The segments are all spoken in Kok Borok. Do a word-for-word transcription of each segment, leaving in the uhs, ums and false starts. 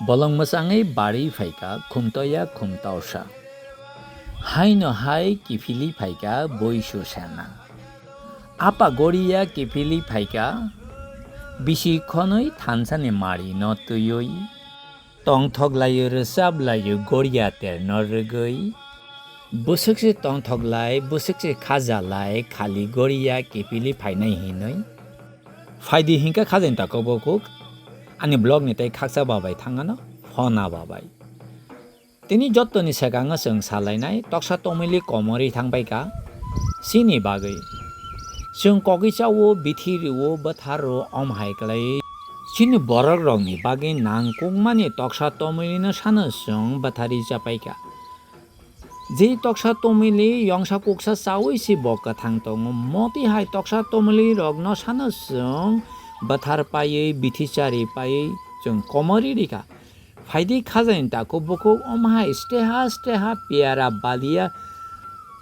Bolong mwchangwi barwi phaikha khumtoya khumtaosa. Haino hai kiphilwi phaikha boisu sena. Apa goriya kiphilwi phaikha bisi khonwi thansani mari no twiwi. Tongthok laio rwchap laio goriya ter no rwgwi. Bwswk se tongthok lai, bwswk se khaja lai, khali goriya kiphilwi phainai hinwi. Phaidi hinkha khajaini takhuk bukhuk, ani vlog ni tei khaksa babai thangano, phona babai. Tini jottoni swkango chwng salainai toksa tomili komorwi thangbaikha, chini bagwi. Chwng kogwi chao, bithi rwo, bwthar rwo, om hai kwlai. Chini borok rokni bagwi nangkukmani toksa tomilino sano chwng bwtharwi chapaikha. Je toksa tomili yongsa kuksa chawi si bo kwthang tongo, moti hai toksa tomili rokno sano chwng bwthar paiwi, bithi chari paiwi chwng komorwi rikha. Phaidi khajaini takhuk bukhuk, omo hai steha steha piyara balia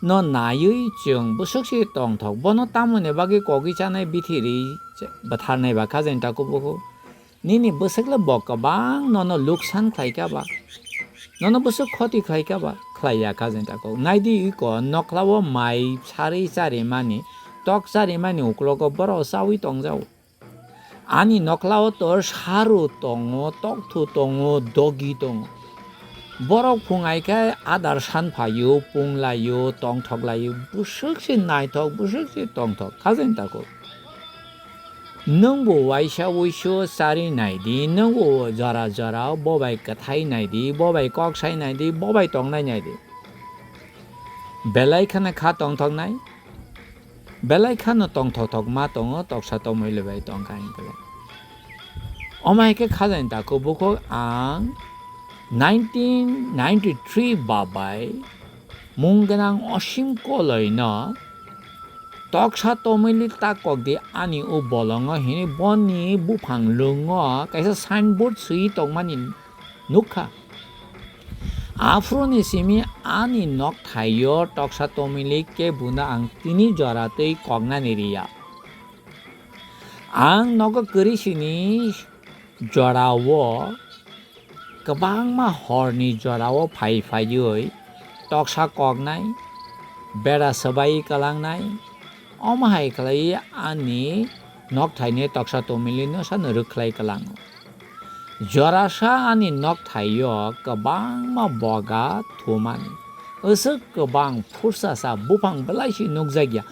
no naiwi chwng bwswk se tongthok. Bono tamoni bagwi kogwi chanai, bithi rwi bwtharnai ba khajaini takhuk bukhuk? Nini bwswk le bo kwbang nono luksan khlaikha ba? Nono bwswk khoti khlaikha ba? Khlaiya khajaini takhuk. Naidi iko nokhlao mai sarwi charimani, tok charimani uklogo borok chawi tongjao. Ani nokhlao to saru tongo, tokthu tongo, dogi tongo. Borok phung ai khe adar san phaio, pung laio, tongthok laio, bwswk se naithok, bwswk se tongthok, khajaini takhuk. Nwng bo waisa wuisu chari naidi, nwng bo jora jora bo bai kwthai naidi, bo bai kok sai naidi, bo bai tongnai naidi. Belai kheno kha tongthoknai. Belai kheno tongthokthok ma tongo, toksa tomili bai tongkha hinkhe. Omo hai khe khajaini takhuk bukhuk ang nineteen ninety-three babai mung gwnang Osim Koloi no toksa tomili ta kok di ani o bolongo hinwi boni buphang lwngo kaisa signboard swi tongmani nukha. Aphuru ni simi ani nokthaio toksa tomili kebuna ang tini jora twi koknani riya. Ang nogo kwrwi sini jorao kwbangma horni jorao phai phaiwi toksa koknai, bera swbai kwlangnai, omo hai khlaiwi ani nokthaini toksa tomili no sano rwkhlai kwlango. Jorasa ani nokthaio kwbangma boga thumani. Aswk kwbang phursasa buphang belai se nukjakya.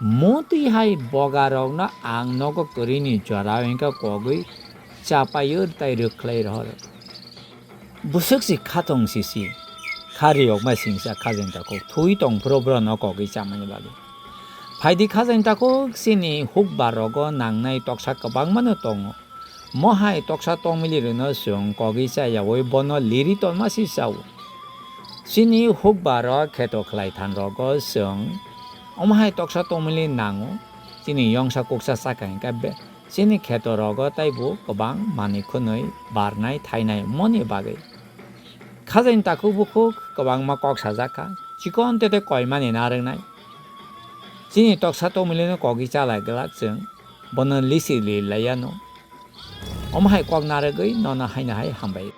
Motwi hai bogarokno ang nogo kwrwini jorao hwnkhe kogwi chapaio tei rwkhlai rohoro. Bwswk se khatong sisi, kha riyokma singsa khajaini takhuk thwi tongphuru borokno kogwi chamani bagwi. Phaidi khajaini takhuk chini hukbar rogo nangnai toksa kwbangmano tongo. Mo hai toksa tongmili rwno chwng kogwi chayaui bono liri tonma si chao. Chini hukbaro kheto khlai than rogo chwng omo hai toksa tongmili nango. Chini yongsa kuksa saka hwnkhe be-, chini kheto rogo taibo kwbang manwi khwnwi barnai thainai moni bagwi. Khajaini takhuk bukhuk kwbangma kok sajak kha, chikon tete koimani narwknai. Chini toksa tongmilino kogwi chalai glak chwng, bono lisi li laiya no. Omo hai kok narwgwi nono haino hai hambai.